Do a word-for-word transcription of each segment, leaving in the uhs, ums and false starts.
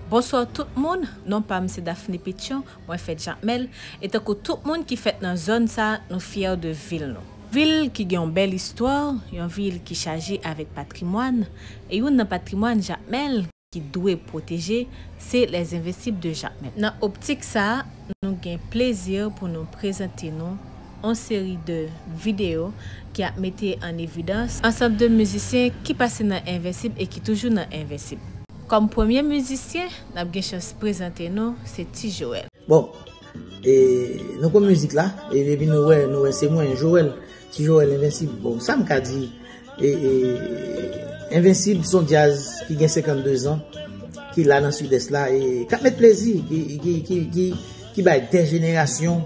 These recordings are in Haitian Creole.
Bonswa tout moun, non pa m se Daphné Pétion, mwen fèt Jakmèl, e tankou tout moun ki fèt nan zòn sa, nou fyè de vil nou. Vil ki gen yon bèl istwa, yon vil ki chaje avèk patrimwàn, e youn nan patrimwàn Jakmèl ki dwe pwoteje, se Les Invincibles de Jakmèl. Nan optik sa, nou gen plezi pou nou prezante nou yon seri de videyo ki ap mete an evidans ansanm de mizisyen ki pase nan Envensib e ki toujou nan Envensib. Kòm premye mizisyen n ap gen chans prezante nou, se Ti Joel. Bon, e, nou konn mizik la, e depi nou wè, nou wè se mwen, Joel, Ti Joel Envensib. Bon, sa m ka di, e, e, Envensib se yon djaz ki gen senkannde zan, ki la nan Sidès la, e k ap met plezi, ki, ki, ki, ki, ki bay de jenerasyon,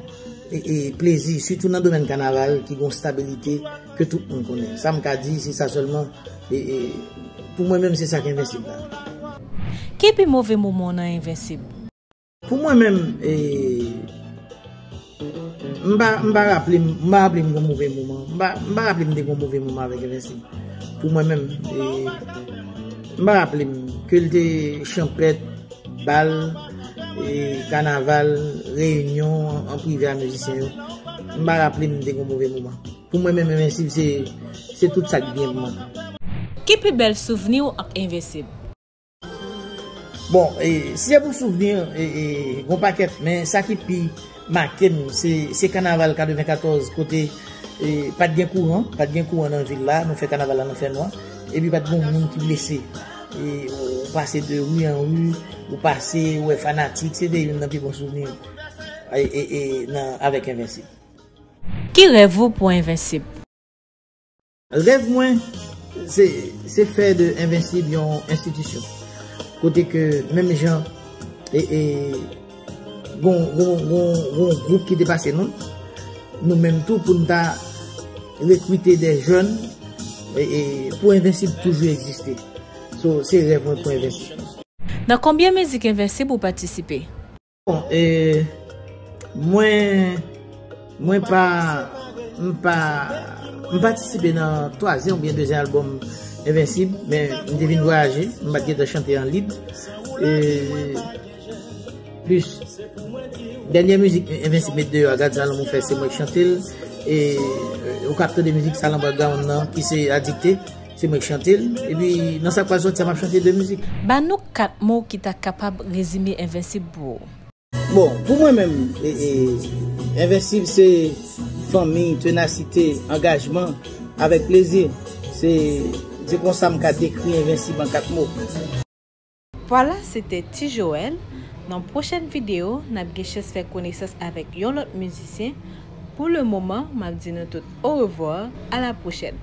e, e, plezi, sitou nan domèn kanaval, ki gen yon stabilite ke tout moun konnen. Sa m ka di, se sa sèlman, e, e, pou mwen menm, se sa k Envensib la. Ki pi move moman w nan Envensib? Pou mwen menm, e, m pa, m pa raple m, m pa raple m gon move moman. M pa, m pa raple m te gon move moman avèk Envensib. Pou mwen menm, e, m pa raple m ke l te chanpèt, bal, e, kanaval, reyinyon an, an prive a mizisyen yo. M pa raple m te gon move moman. Pou mwen menm, Envensib se, se tout sa k byen pou mwen. Ki pi bèl souvni w ak Envensib? Bon, e, si se pou souvni, e, e, gon pakèt, men sa ki pi make m, se, se kanaval katrevenkatòz, kote, e, pa t gen kouran, pa t gen kouran nan vil la, nou fè kanaval la nan fènwa, epi pa t gen moun ki blese. E, ou pase de ri an ri, ou pase, ou wè fanatik, se te youn nan pi bon souvni, e, e, e, nan, avèk Envensib. Ki rèv ou pou Envensib? Rèv mwen, se, se fè de Envensib yon enstitisyon. Kote ke menm jan, e, e, gon, gon, gon, gon gwoup ki te pase nou, nou menm tou pou n ta rekrite de jèn, e, e, pou Envensib toujou egziste. So, se rèv mwen pou Envensib. Nan konbyen mizik Envensib ou patisipe? Bon, e, mwen, mwen pa, m pa, m patisipe nan twazyèm oubyen dezyèm albòm Envensib, men m te vin vwayaje, m pa t gentan chante an lead. E, plis, dènyè mizik Envensib met deyò a, Gad Sa Lanmou Fè, se mwen k chante l. E, ou k ap tande mizik sa nan background nan, ki se Adikte, se mwen k chante l. Epi, nan sa k pral sòti a, m ap chante de mizik. Ban nou kat mo ki ta kapab rezime Envensib pou ou. Bon, pou mwen menm, e, e, Envensib se fanmi, tenasite, angajman, avèk plezi. Se, se konsa m ka dekri Envensib an kat mo. Vwala, se te Ti Joel. Nan pwochèn videyo, n ap gen chans fè konesans avèk yon lòt mizisyen. Pou le moman, m ap di nou tout orevwa, a la pwochèn.